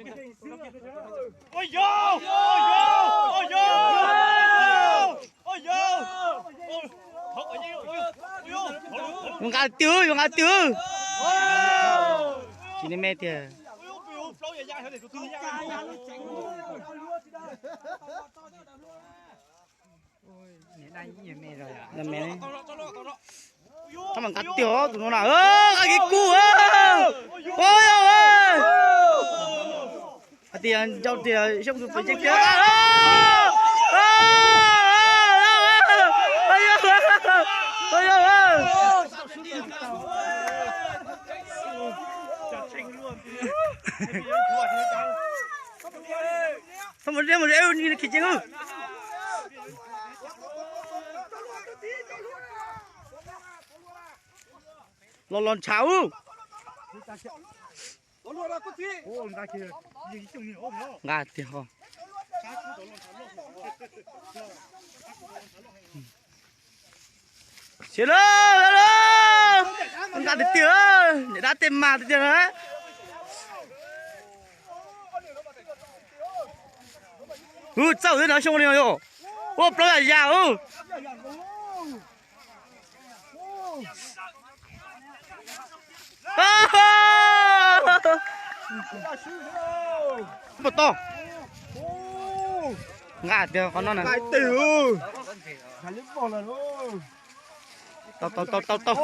Yuav nqa twg, yuav nqa twg. Tsis me tiag. Tau mas nqa twg os tus no na, nqa kev kub. Hais tias ncau tias xyoo tus pem ceeb tiag. Txhob mus deb mus deb, khiav ceev. Los los ntshav ub. Nqa tiag ho. Siab lawm, nqa tiag tiag, niam dab tej mas tiag tiag na. Ub, txawj xwb no xyoo no yog ua plaub yam yam ub. Puas tau? Nqa tiag qhov no na. Tau tau tau tau tau.